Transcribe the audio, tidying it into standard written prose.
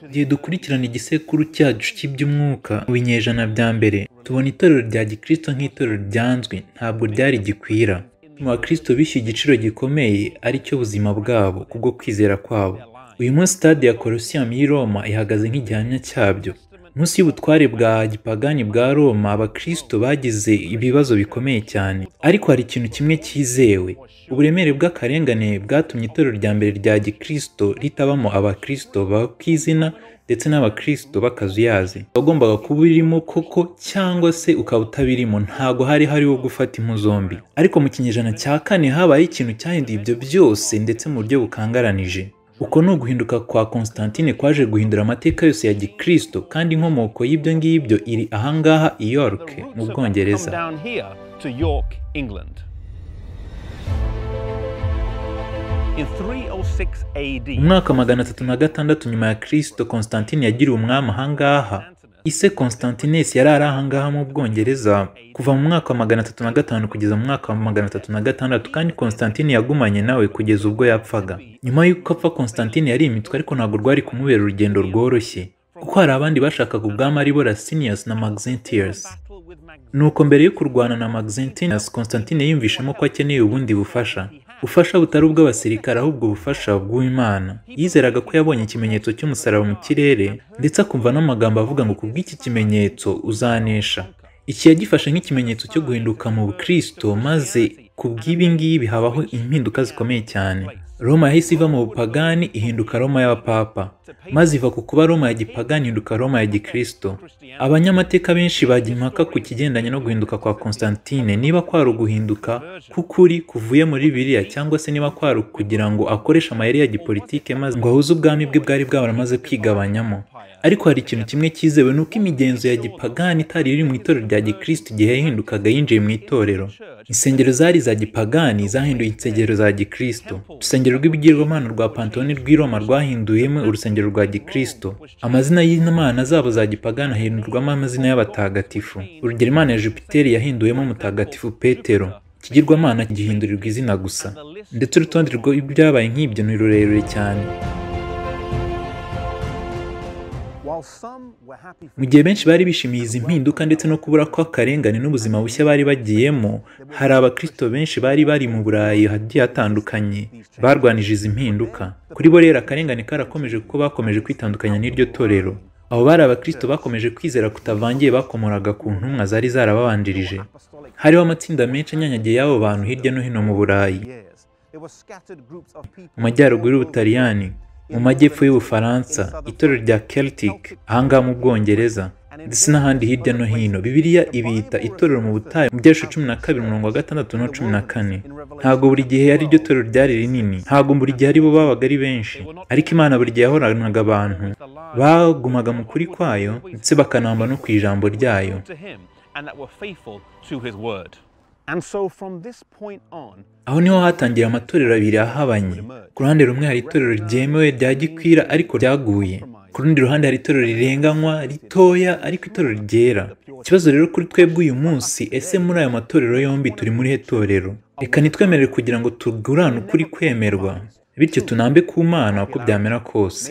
Igihe dukurikirana igisekuru cyacu cy'iby'umwuka mu binyejana bya mbere, tubona itorero rya Gikristo nk'itorero ryanzwe, ntabwo ryari gikwira. Mu bakristo bishyuye igiciro gikomeye ari cyo buzima bwabo kubwo kwizera kwabo. Uyu munsi stade ya Colosseum y'i Roma ihagaze nk'igihamya cyabyo. Munsi y'ubutware bwa gipagani bwa Roma, abakristo bagize ibibazo bikomeye cyane. Ariko hari ikintu kimwe cyizewe. Uburemere bw'akarengane bwatumye itorero rya mbere rya Gikristo ritabamo abakristo b'izina ndetse n'abakristo b'akazuyazi. Wagombaga kuba urimo koko cyangwa se ukaba utabirimo, ntago hari hariho gufata impu zombi. Ariko mu kinyejana cya kane habaye ikintu cyahinduye ibyo byose ndetse mu buryo bukangaranije. Uko ni uguhinduka kwa Constantine kwaje guhindura amateka yose ya Gikristo, kandi inkomoko y'ibyo ngibyo iri ahangaha i York mu Bwongereza. Mu mwaka 306 nyuma ya Kristo, Constantine yagiriwe umwami ahangaha. Ise Constantines yari ari ahangaha mu Bwongereza kuva mu mwaka wa 305 kugeza mu mwaka wa 306, kandi Constantine yagumanye nawe kugeza ubwo yapfaga. Nyuma y'uko apfa, Constantine yarimitwe, ariko ntabwo rwari kumubera urugendo rworoshye, kuko hari abandi bashakaga ubwami aribo Licinius na Maxentius. Nuko mbere yo kurwana na Maxentius, Constantine yiyumvishemo ko akeneye ubundi bufasha. Ubufasha butari ubw'abasirikare ahubwo ubufasha bw'Imana. Yizeraga ko yabonye ikimenyetso cy'umusaraba mu kirere, ndetse akumva n'amagambo avuga ngo kubw'iki kimenyetso uzanesha. Iki yagifashe nk'ikimenyetso cyo guhinduka mu Bukristo, maze kubw'ibi ngibi habaho impinduka zikomeye cyane. Roma yahise iva mu bupagani ihinduka Roma y'abapapa, maze iva ku kuba Roma ya gipagani ihinduka Roma ya Gikristo. Abanyamateka benshi bajya impaka ku kigendanye no guhinduka kwa Constantine, niba kwari uguhinduka k'ukuri kuvuye muri Bibiliya cyangwa se niba kwari kugira ngo akoreshe amayeri ya gipolitike maze ngo ahuze ubwami bwe bwari bwaramaze kwigabanyamo. Ariko hari ikintu kimwe cyizewe, nuko imigenzo ya gipagani itari iri mu itorero rya Gikristo igihe yahindukaga yinjiye mu itorero. Insengero zari za gipagani zahinduye insengero za Gikristo. Urusengero rw'ibigirwamana rwa Pantoni rw'i Roma rwahinduyemo urusengero rwa Gikristo. Amazina y'imana zabo za gipagani ahindurwamo amazina y'abatagatifu. Urugero, imana ya Jupiteri yahinduwemo mutagatifu Petero. Ikigirwamana gihindurirwa izina gusa. Ndetse urutonde rw'ibyabaye nk'ibyo ni rurerure cyane. Mu gihe benshi bari bishimiye izi mpinduka ndetse no kubura kw'akarengane n'ubuzima bushya bari bagiyemo, hari abakristo benshi bari bari mu Burayi hagiye hatandukanye barwanije izi mpinduka. Kuri bo rero akarengane karakomeje kuko bakomeje kwitandukanya n'iryo torero. Abo bari abakristo bakomeje kwizera kutavangiye bakomoraga ku ntumwa zari zarababanjirije. Hariho amatsinda menshi anyanyagiye y'abo bantu hirya no hino mu Burayi, mu majyaruguru y'Ubutaliyani, mu majyepfo y'Ubufaransa, itorero rya Celtic ahangaha mu Bwongereza, ndetse n'ahandi hirya no hino. Bibiliya ibita itorero mu butayu mu Byahishwe 12:6 no 14. Ntabwo buri gihe ari ryo torero ryari rinini, ntabwo buri gihe aribo babaga ari benshi, ariko Imana buri gihe yahoranaga abantu bagumaga mu kuri kwayo ndetse bakanamba no ku ijambo ryayo. Aho niho hatangiye amatorero abiri ahabanye. Ku ruhande rumwe hari itorero ryemewe rya gikwira ariko ryaguye. Ku rundi ruhande hari itorero rirenganywa ritoya ariko itorero ryera. Ikibazo rero kuri twebwe uyu munsi, ese muri ayo matorero yombi turi muri he torero? Reka nitwemerere kugira ngo tugurane ukuri kwemerwa, bityo tunambe ku Mana uko byamera kose.